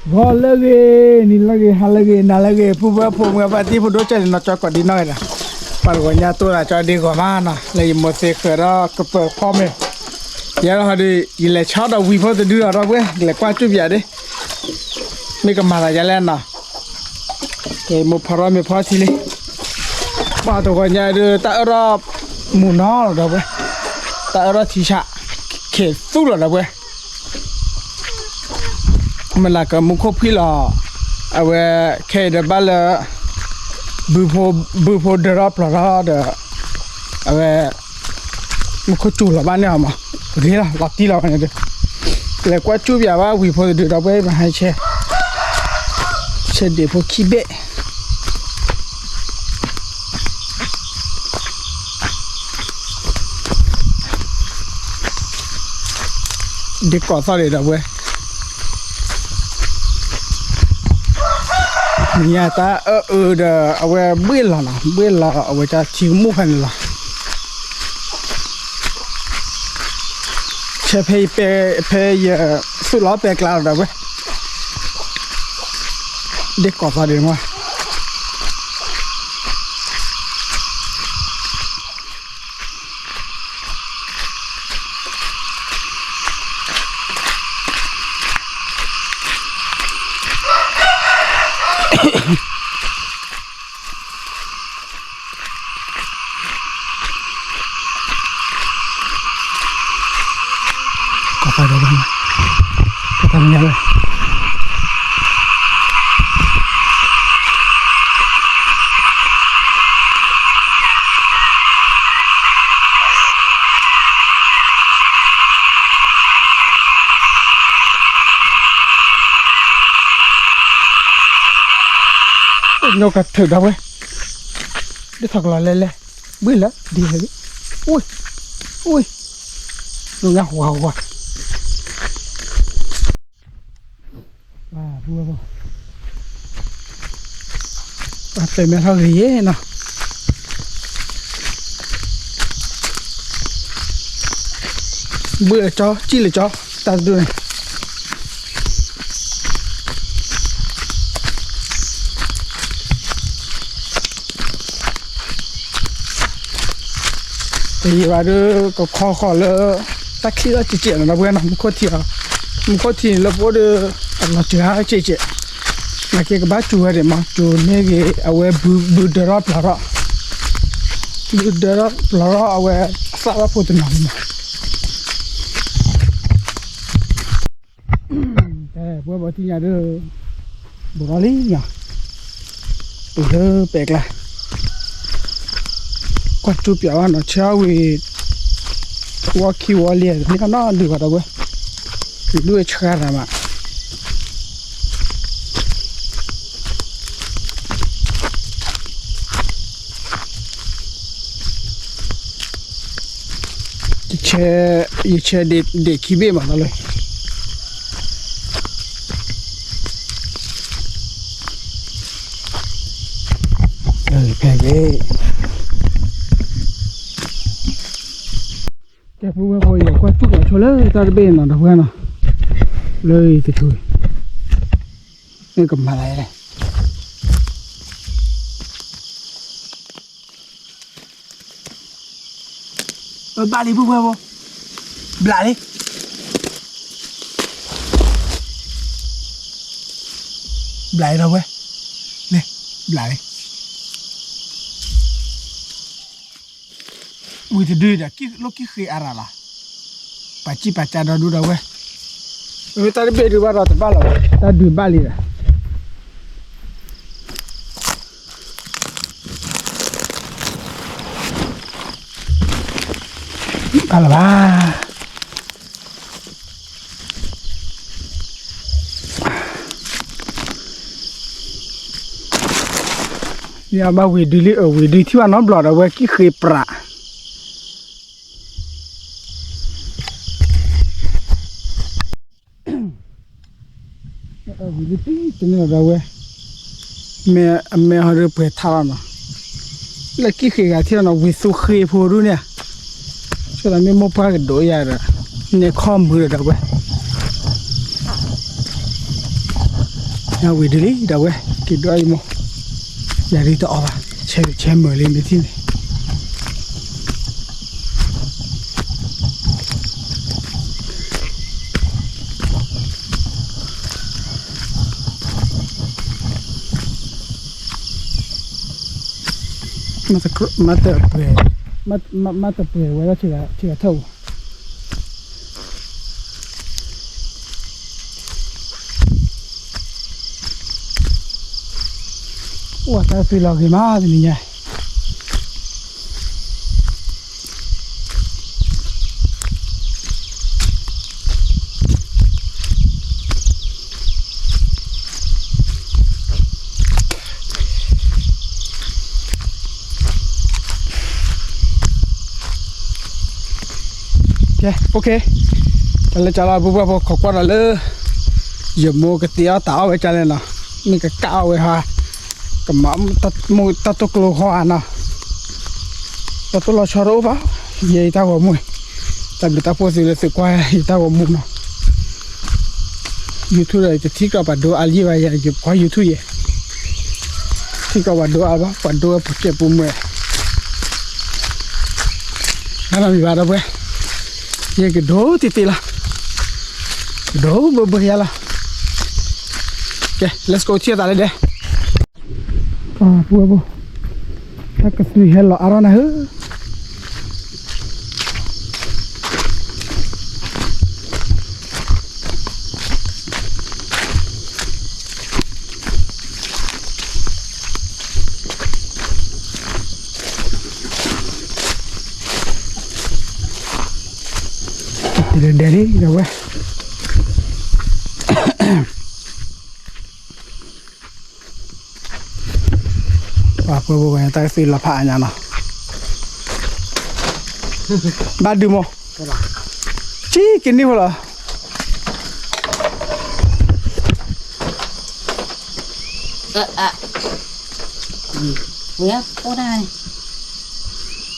ဂီၤလၢအဂ့ၤ, နံၤလၢအဂ့ၤ, ဟါလၢအဂ့ၤ, နၤလၢအဂ့ၤ, ပုၢ်ဝဲၢ်ဖိမုၣ်ဖိဒိၣ်ကၢ်လံနီၢ်ကၠီကိးဒံနီၢ်ဂၤဒဲး, ပှၤတဂီၤညါတိၢ်သးကၠီဒ့ဂီၤမးနီၤ, လၢယမိၢ်သ့ဃၢၤဒီးကပၢၤဖီမ့ၤ, ယဲဒၣ်ဟီဒီး ယလဲၤဆီဒီးဝံၤဖိတဒုလီၤဒီပုၢ်ဝဲၢ်, လဲၤကွၢ်စူၣ်ပၠးဒ့, မ့ၢ်ကမၤသးဒ်လဲၣ်နီၤ, မိၢ်ဖီထီၣ်မ့ၤဖီထံလံ, ပှၤတဂီၤညါဒုး တၢ်အၢၣ်ထီၣ်မူၤနီၤလီၤဒီပုၢ်ဝဲၢ်, တၢ်အၢၣ်ထီၣ်ထံဆး, ခဲသူၣ်လီၤဒီပုၢ်ဝဲၢ် မုၢ်လၢ်ကမူခိၣ်ဖှံလီၤ, အဝဲခဲအံၤဒီးဘၣ်လၢ ဘုဖိဒၢထီၣ်ပျီၤထီၣ်ဒီး အဝဲ မူခိၣ်စူၤလီၤဘၣ်န့ၣ်အီၤမး, ဂ့ၤလီၤ လီၤတံၢ်လီၤဝဲန့ၣ်ဒီး, လဲၤကွၢ်စူၣ်ပၠးဘၣ်ဝံၤဖိတဒုဒီပုၢ်ဝဲၢ် မဟါဆဲး, ဆဲးဒ့ၣ်ဖိခံဘ့ၣ် ဒ့ကိးသီၣ်ဒံးဒီပုၢ်ဝဲၢ်, မ့ၢ်ညါတၢ်အၢၣ်အၢဒီး အဝဲဘှ့ၣ်လီၤနီၤ, ဘှ့ၣ်လီၤအဝဲတၢ်ထံကမူၣ်ဖဲန့ၣ်လီၤ. ဆဲးဖဲယပဲ ဖဲယသူၣ်လီၤပဲကျါလီၤဒီပုၢ်ဝဲၢ်, ဒ့ကိးသီၣ်ဒံးမး ကီၢ်ပၤဒီးဘၣ်မး, ကီၢ်ပၤမးဝဲ ညိကထုးဒီပုၢ်ဝဲၢ်, ဒ်ထီၣ်ကလီၤလဲၣ်လဲၣ်, ဘှ့ၣ်လၢဒ်လဲၣ်, အိၣ်, အိၣ်, ညါဝါဝါ, ပုၢ်ဝဲၢ်ဖိ, ပှၤပဲာ်မဲထီၣ်ဂ့ၤနီၤ, ဘှ့ၣ်လၢကၠီ စံၣ်လၢကၠီ, တၢ်တဒူၣ်န့ၣ် တယံာ်ဘၣ်ဒီး ကခီဃီၤလၢ တၢ်ချံၣ်ထီၣ်ကဲးကဲးနီၤ ဒီပုၢ်ဝဲၢ်နီၤ, မူခိၣ်ထံအီၤ, မူခိၣ်ထံန့ၣ်လၢပအိၣ်ဒီး အလီၤစှၤကဲးကဲး, နာ်က့ကဘၣ်စူၤဝဲဒံးမး, စူၤန့ၢ်ဂ့ၤ အဝဲဘုဒၢထီၣ်ပျီထီၣ်, ဘုဒၢထီၣ်ပျီထီၣ်အဝဲ အသၣ်ထီၣ်ဖိတနီၤလံမး. တဲပဝဲဘီထံညါဒီး ဘူးထီၣ်လံညါ, ပလၢပဲာ်ကျါ, ကွၢ်စူၣ်ပၠးဘၣ်နီၤ, ဆၢဝံၤ ဝီခံဝီလံ တမ့ၢ်နီၢ်ဒုးဘၣ်ဒီပုၢ်ဝဲၢ်, ဒုးဆှါတၢ်မး ယဆဲးဒ့ၣ်ခံဘ့ၣ်မးလီၤလၢ ဖဲက့ၤ ကဲပဝဲဖိ ယကွၢ်စူၣ်လီၤဆိလၢတၢ်တဘ့ၣ်နီၤ ဒီပုၢ်ဝဲၢ်နီၤ, လၢယတထူ မ့ၢ်ကမၤလဲၣ် ဘၣ်လံ ပုၢ်ဝဲၢ်ဖိ, ဘျးလံ, ဘျးလံ ဒီပုၢ်ဝဲၢ်, လံ, ဘျးလံ, ဝံၤတဒုဒီး လီၢ်ကံၣ်ဃ့အါရၤလီၤ, ပာ်စံၣ်ပာ်ကၢဒီဒူၣ် ဒီပုၢ်ဝဲၢ်, တၢ်တဘ့ၣ်ဒုးဘၣ်ဒီးတဘၣ်လီၤဘၣ်, တၢ်ဒုးဘၣ်လံဒီး ဘၣ်လၢၤဘၣ်, မ့ၢ်အဘၣ်ဝံၤဒုးလံ အဝံၤဒုးထံၣ်ဘၣ်နီတဘျီဒီး ဝဲကံၣ်ဃ့ပြး ဝံၤလံတန့ၢ်လီၤဒီးဝဲ, မ့ၢ်အမဲဟီဒုးပှဲၤထါလီၤနီၤ, လၢကံၣ်ဃ့ဂၤထံၣ်လီၤနီၤ ဝံၤသူဃ့ဖိဒုန့ၣ်, ဆိသးမ့ၢ်မိၢ်ပှၢ်ကဒိးယၤဒီး, နဲခီၣ်မုာ်ဒီးဝဲ ပ ဝံၤဒ်လံ ဒီပုၢ်ဝဲၢ် က့ၤဒိးအီၣ်ယမိၢ်, ယၤဒ်တအီၣ်ဘၣ်, ဆဲးဆဲးမုာ်လံမ့ၢ်ထံၣ်န့ၣ် မ့ၢ်တပှဲၤ, မ့ၢ်တပှဲၤဝဲဒၣ်ဆ့ကၤထၢၣ်ပူၤ, အိၣ်တၢ်သွံၣ်လီၤဂ့ၤမးတနံၤညါ ကဲ okay, တၢ်လၢကၢ်လီၤ ပုၢ်ဝဲၢ်ဖိ ခိးကွၢ်ဒီးလၢ ယမိၢ်ကတ့အီၣ်တၢ်အီၣ်ဝဲကၢ်လဲၣ်နီၤ, မ့ၢ်ကကၣ်အီၣ်ဝဲဟါ, ကမၤမူၢ်တၢ်တိၢ်ကျိၤဟီဧါနီၤ, တၢ်တိၢ်လီၤဆီတအိၣ်ဘၣ်, ယဲယတၢ်ဂီၤမူ, တၢ်ဘျုးတၢ်ဖှိၣ်သုလၢသုကွၢ်ယတၢ်ဂီၤမူနီၤ YouTube ဒီး ယတထံၣ်ကီးပှၤဒိအါလံဘၣ်ယၤ ယကွၢ် YouTube ယဲ, ထံၣ်ကီးပှၤဒိအါဘၣ် ပှၤဒိဝဲပှၤကဲပူၤမုၢ်, အနီၢ်မံၤဘၣ်ဒီပုၢ်ဝဲၢ်, ယကဒိတ့ၢ်တ့ၢ်လီၤ, ကဒိဘၢဘၢယၤလီၤ, ကဲ let's go ထံၣ်အသးလၢဒဲး ပုၢ်ဝဲၢ်ဖိ, တၢ်ကသွံၣ်ဟဲလီၤအါထီၣ်နၤဧၢ တ့ၢ်လၢဒဲးလံ ဒီပုၢ်ဝဲၢ်, ပှၤပုၢ်ဝဲၢ် တၢ်ကသွံၣ်လီၤဖးအါညါနီၤ, ဘၣ်ဒုးမိၢ်, ကံကနံၣ်ဖ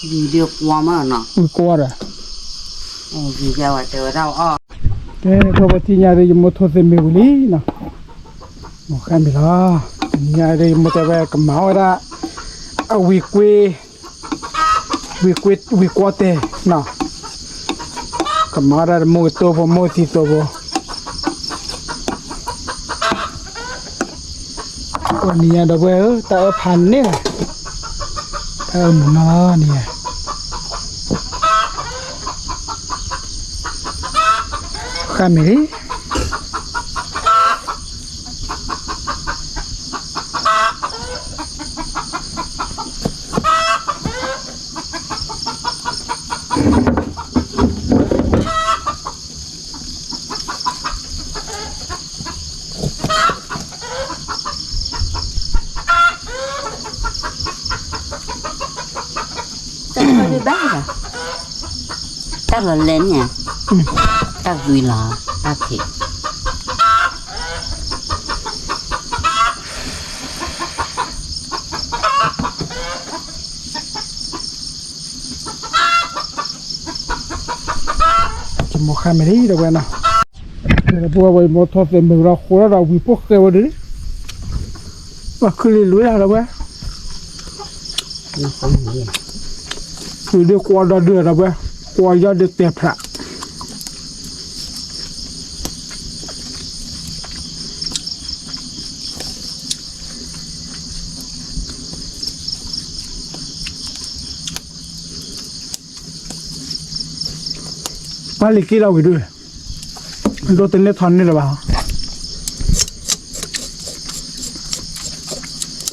ိလီၤ ဝံၤကွၢ်ဒီး, ကဲ ဖိဖိ တနံၤညါဒီး ယမိၢ်ထိၣ်သ့မ့ၢ်ဝံၤလံနီၤ, မိၢ်ဃၣ်မ့ၤလီၤ, တနံၤညါဒီး ယမိၢ်တဲဝဲကမၤဝဲဒၣ် အဝံၤကွ့ ဝံၤကွ့ ဝံၤကွီၢ်တဲာ်နီၤ, ကမၤဝဲဒၣ်တမိၢ်ကတိၢ်ဖိ မိၢ်သံသိဖိ, အိၣ်နံၤညါဒီပုၢ်ဝဲၢ်ဧၢ တၢ်အၢဖးန့ၢ်လီၤ, တၢ်အၢမုာ်နီၢ်လီၤနံၤညါ, ဃၣ်မ့ၤလံ တၢ်လီၤလဲၣ်န့ၣ်, တၢ်ဝံၤလီၤ, တၢ်ဖံး ယမိၢ်ဃၣ်မ့ၤလံဒီပုၢ်ဝဲၢ်နီၤ, ဒီပုၢ်ဝဲၢ် ယမိၢ်ထိၣ်သ့မ့ၢ်ဝဲဒီးဃိထီၣ်ဒီးဝံၤဖိဃဲဝဲဒၣ်, ပှၤခုလံၤလွဲၢ်ဒီပုၢ်ဝဲၢ်, ဝံၤဒုးကွီၢ်ဒီဒုဒီပုၢ်ဝဲၢ်, ကွီၢ်ယီၢ်ဒုးတဲာ်ဖျး ပှၤလံၤက့ၤလီၤဝံၤဒုး, ဒိးတန့ၢ်ထီန့ၢ်လၢၤဘၣ်,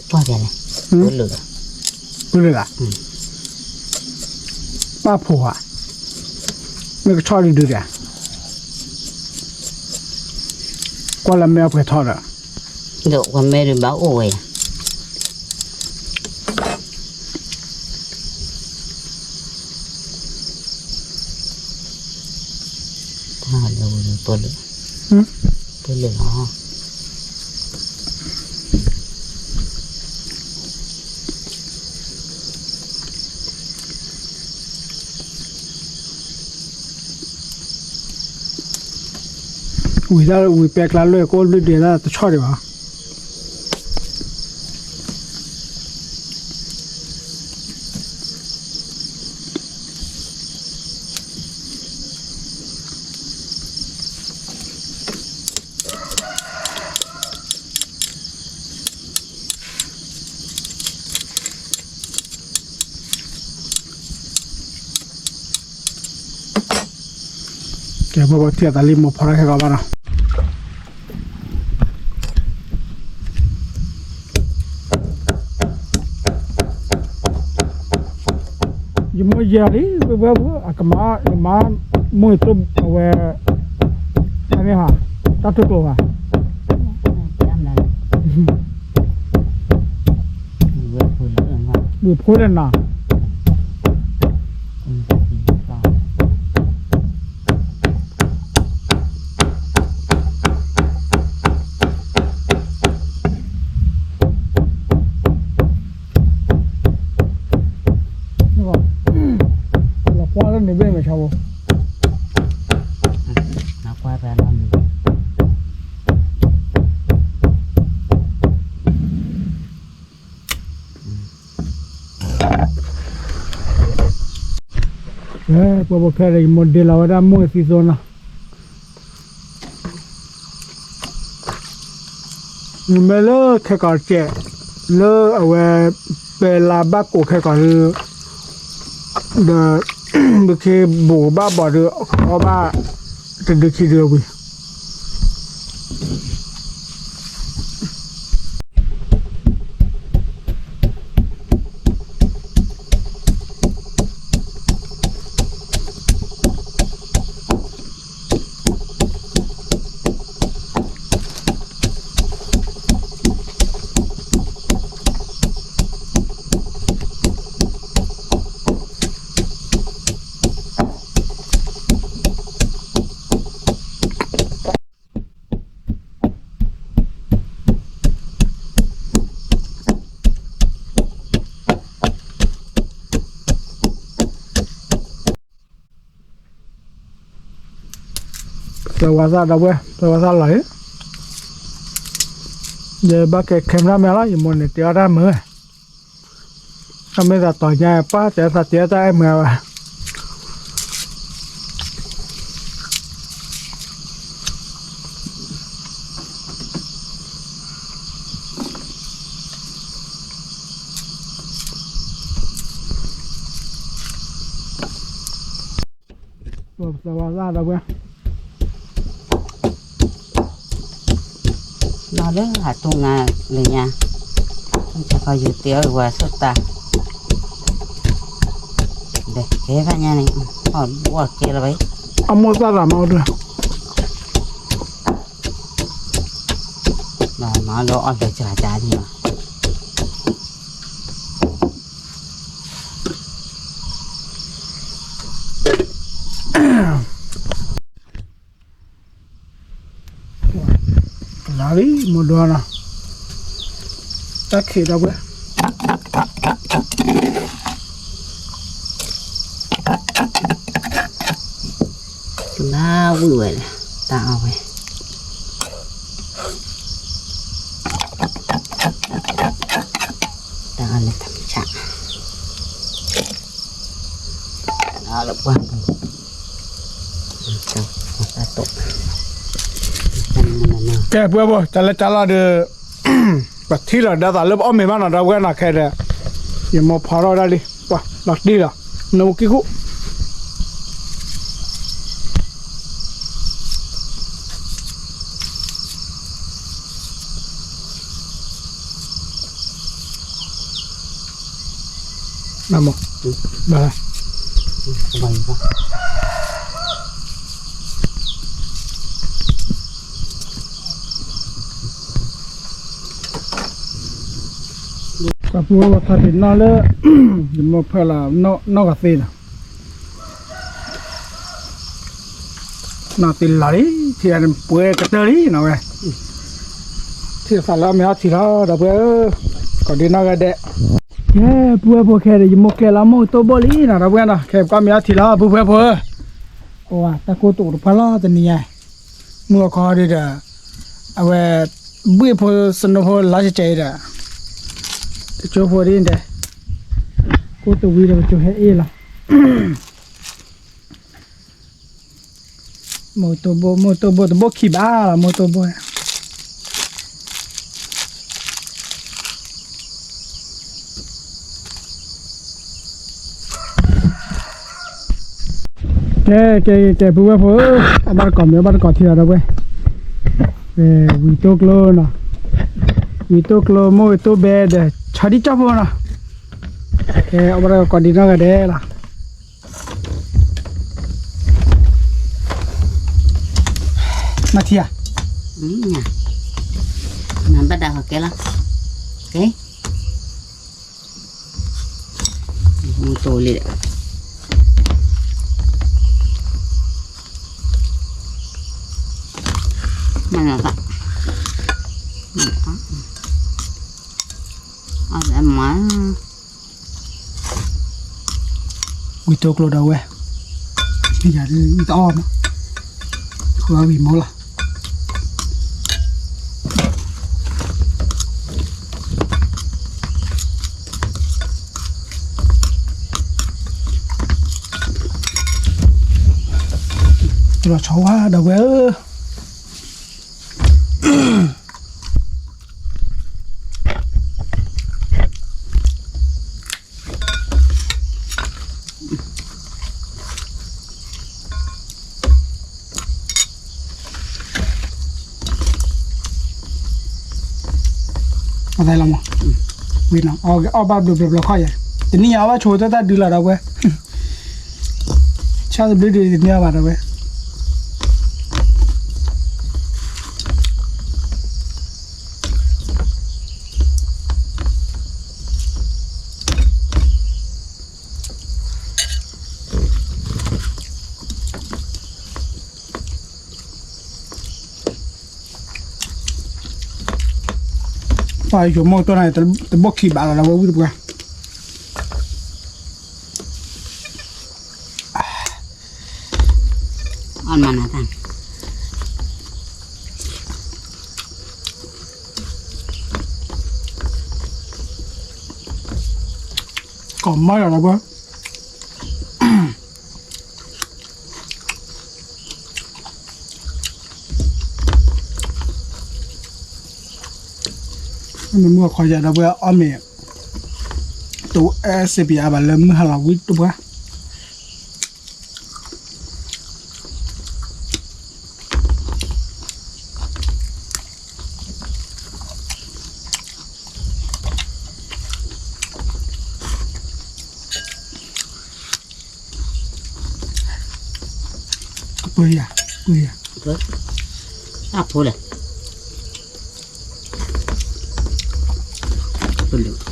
ပှၤလဲၣ်, ပှၤလဲၣ်, ပၢ်ဖိဧါ, မ့ၢ်ကဆီၣ်ဒုဒုဒီး, ကွၢ်လၢမ့ၢ်အပှဲၤထီၣ်ဒီး ဒီးပှၤမဲဒုးဘၣ်အိၣ်ဝဲယၤ, တၢ်လၢဝဲပၢၢ်လၢာ်, ပၢၢ်လၢာ်လီၤ. ဝံၤဒၣ်ဝံၤပဲကျါလွဲၢ်ကိၣ်ဘျုးဒဲးဒၣ်တဆီၣ်ဒံးဘၣ်, ကဲ ပှၤထံၣ်အသးလံ မိၢ်ဖီထီၣ်ခဲကီးဘၣ်နီၤ. ယမိၢ်ယဲလံ ပှဲၤပှဲၤဖိ အကမၤ ကမၤ မိၢ်ယတိၢ်အဝဲ တၢ်မ့ၢ်ဟါ တၢ်တိၢ်ကျိၤဘၣ် ဝံၤဖိလၢနီၤ လီၤကွၢ်လၢန့ၣ်ဘ့ၣ်မဲာ်ဆှးဖိ လီၤကွၢ်ဖဲလီၤန့ၣ် ပှၤဖိခဲဒီး ယမိၢ်ဒ့လီၤဝဲဒၣ်မိၢ်သံသိနီၤ မ့ၢ်လၢခဲကီးစဲး လၢအဝဲ ပဲလါဘၣ်ကိးခဲကီးဒုး ဒီး ဘုခ့ဘိးဘၣ်ဘီးဒုး အီၣ်ဘၣ် တဒုခံဒုအဝံၤ သၢဝါသၣ်ဒီပုၢ်ဝဲၢ် သၢဝါသၣ်လီၤအံၤ ယဘၣ်ကဲ camera မ့ၢ်လီၤ ယမိၢ်န့ၣ်တဲအီၣ်တၢ်မုာ်ဝဲ အမ့ၢ်သးတီၤညါ ပှၢ်တဲသးတဲအီၣ်တၢ်အဲၣ်မုာ်ဝဲ သၢဝါသၣ် ဒီပုၢ်ဝဲၢ် လီၤလၢဟးထူၣ်နၤလၢညါ ကီယူၤတ့အီၣ်ဝဲဆိၣ်တၢ် ဒီးကဲဖးညါန့ၣ် အီၣ်ဘှီၣ်ကဲလီၤဘၣ် အမိၢ်သၣ်သးမၤအီၣ်ဒုး မၤလၢအီၣ်လၢကၢကၢန့ၣ်လီၤ ကလၤလံ မိၢ်ဒိနီၤ တၢ်ခံးဒီပုၢ်ဝဲၢ် ကလၤဝံၣ်ဝဲလၢ တၢ်အီၣ်ဝဲ တၢ်အီၣ်လၢတၢ်မုၢ်ဆၣ် အီၣ်လၢပှၢ်ပူၤ တၢ်တိာ် ကဲ ပုၢ်ဝဲၢ်ဖိ တၢ်လၢတၢ်လီၢ်ဒီး ပထံၣ်လီၤဒၣ်သးလၢပအီၣ်မ့ၤဘၣ်နီၤ ဒီပုၢ်ဝဲၢ်နီၤ ခဲဒီး ယမိၢ်ဖီထီၣ်ဝဲဒၣ်လံ ပှၤလီၤတံၢ်လီၤ နမူကံၢ်ဃူ မ့ၢ် ဘၣ် ပှၤပုၢ်ဝဲၢ်ပှၤထီၣ်တ့ၢ်နီၣ်လၢ ယမိၢ်ဖၢၣ်လီၤ နီၢ်ဂၤသ့နီၤ နီၢ်သ့လီၤလံ ထံၣ်ပှဲၤကတၢၢ်လံနီၤဝဲ ထံၣ်သးလၢအီၣ်မ့ၤအီထံလီၤ ဒီပုၢ်ဝဲၢ်ဧၢ ကိးဒ့နီၢ်ဂၤဒဲး ကဲ ပုၢ်ဝဲၢ်ဖိခဲဒီး ယမိၢ်ကဲလီၤမိၢ်တိၢ်ဘိၣ်လံနီၤ ဒီပုၢ်ဝဲၢ်နီၤ ခဲပကီၢ်မ့ၤအီထံလီၤ ပုၢ်ဝဲၢ်ဖိဧၢ အိၣ်ဝဲ တၢ်ကိၢ်တအိၣ်တဖၣ်လီၤတနံၤညါ မုၢ်အခီဒုဒီး အဝဲ ဘှ့ၣ်ဖိစနိဖိလါကကဲအံၤဒီး တကၠိဖိဒ်န့ၣ်ဒီး ကိၢ်တဝံၤဒီးပကၠိဟဲအ့ၣ်လီၤ မိၢ်တိၢ်ဘိၣ် မိၢ်တိၢ်ဘိၣ်တဘိၣ်ခံဘၣ်လီၤ မိၢ်တိၢ်ဘိၣ် ကဲ ကဲ ကဲ ကဲ ပုၢ်ဝဲၢ်ဖိဧၢ, အဘၣ်တကိးမ့ၢ် အဘၣ်တကိးထံလီၤ ဒီပုၢ်ဝဲၢ်, ဝံၤတိၢ်ကျိနီၤ, ဝံၤတိၢ်ကျိ မိၢ်ဝံၤတိၢ်ဘဲဒီး ဆီဒံၣ်ကၠီၣ်ဖိနီၤ, ကဲ အဘၣ်တကိးဒံးနီၢ်ဂၤဒဲးလီၤ, မၤထံဧါ, မၤဘၣ်ဒၣ်ဟီၣ်ကဲလီၤ, ကဲ မူတိၢ်လံဒီး မၤလီၤသး အမၤ ဝံၤတိၢ်ကျိဒီပုၢ်ဝဲၢ်, ယၤဒ်တအီၣ်မး, ဃုအီၣ်ဝံၤမီၢ်လီၤ. တလီၤဆီဝါဒီပုၢ်ဝဲၢ်ဧၢ. အသးလီၤမး, ဝံၤနီၤ အီၣ်ဘၣ်ဘျီဘျီဘျီခီယဲ, တနံၣ်ညါအီၣ်ဘၣ်ဆိတၢ်တၢ်ဒုလီၤဒီပုၢ်ဝဲၢ်, ဆီတဘျုးဒုတန့ၢ်အီၣ်ဘၣ်ဒီပုၢ်ဝဲၢ်. ပှၤယိၤမိၢ်တိၢ်န့ၣ် တဘိၣ်ခံဘးလီၤဒီပုၢ်ဝဲၢ် ဝံၣ်တပှၢ်. အီၣ်မၤနၤတၢ် ကိးမီၢ်လီၤဒီပုၢ်ဝဲၢ်. မ့ၢ်မုၢ်အခီယၤဒီပုၢ်ဝဲၢ် အီၣ်မ့ၤ တအဲၣ်စ့ပယါဘၣ်လၢမုၢ်ဟါလီၤဝံၣ်တပှၢ်. ပှ့ၤယၤ ပှ့ၤယၤ တၢ်ဖိလဲၣ် ပလုာ်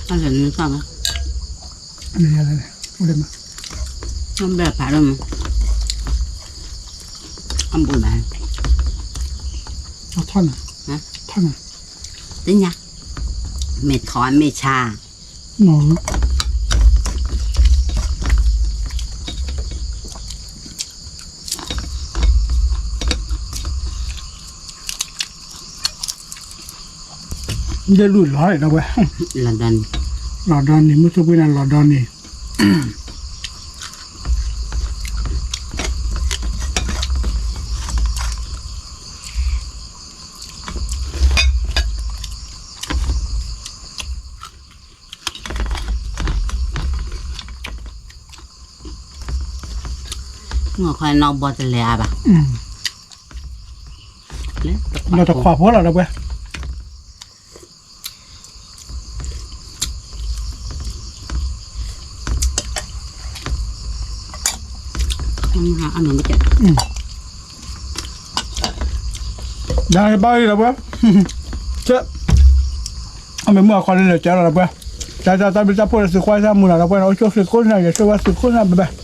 အလဲၤနုၤသၣ်မး လဲၤလဲၤလဲၤ အိၣ်ဒီးမး ဘဲဖးဒိၣ်မး အဘူးဘၣ် အထီၣ်နၤ ထီၣ်နၤ တညါ မ့ၢ်ထီၣ်မ့ၢ်ဆါ ယလူၤလီၤဒီးဝဲ လီၤဒီးန့ၣ် လီၤဒီးန့ၣ် မုၢ်သူပှ့ၤန့ၣ်လီၤဒီးန့ၣ် မုၢ်ခီနီၢ်ဘီတလဲၤအါဘၣ် လၢတခွးဖိလီၤဒီးဝဲ အမ့ၢ်က ဒါဘၣ်အံၤဒီးဝဲ အမ့ၢ်မုၢ်အခီလၢလၢကဲလီၤဒီးဝဲ တၢ်တၢ်တၢ်ဘျုးတၢ်ဖှိၣ်လၢသုကွၢ်တၢ်မူလီၤဒီးဝဲ အိၣ်ဆိၣ်သုကိးနၢ် ယဆိၣ်ဝဲသုကိးနၢ် bye bye